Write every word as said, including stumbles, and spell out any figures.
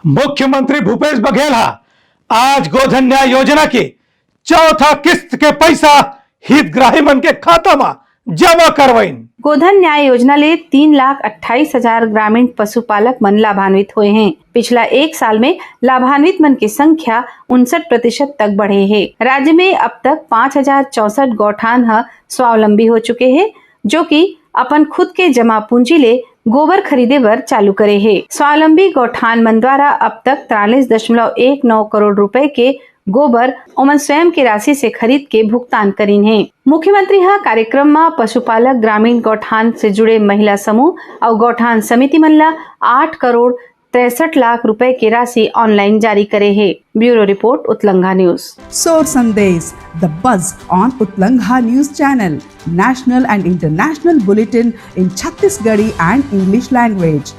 मुख्यमंत्री भूपेश बघेल ह आज गोधन न्याय योजना के चौथा किस्त के पैसा हितग्राही मन के खाता म जमा करवाइन। गोधन न्याय योजना ले तीन लाख अट्ठाईस हजार ग्रामीण पशुपालक मन लाभान्वित हुए हैं। पिछला एक साल में लाभान्वित मन की संख्या उनसठ प्रतिशत तक बढ़े है। राज्य में अब तक पाँच हजार चौसठ गौठान ह स्वावलंबी हो चुके हैं, जो कि अपन खुद के जमा पूंजी ले गोबर खरीदे बर चालू करे हे। स्वावलंबी गौठान मन द्वारा अब तक तिरालीस दशमलव एक नौ करोड़ रुपए के गोबर ओमन स्वयं के राशि से खरीद के भुगतान करीन हे। मुख्यमंत्री ह कार्यक्रम म पशुपालक ग्रामीण गौठान से जुड़े महिला समूह अउ गौठान समिति मन ल आठ करोड़ तिरसठ लाख रुपए के राशि ऑनलाइन जारी करे हे। ब्यूरो रिपोर्ट, उतलंघा news. Sor Sandesh, the buzz on Utlangha News Channel, national and international bulletin in Chhattisgarhi and English language.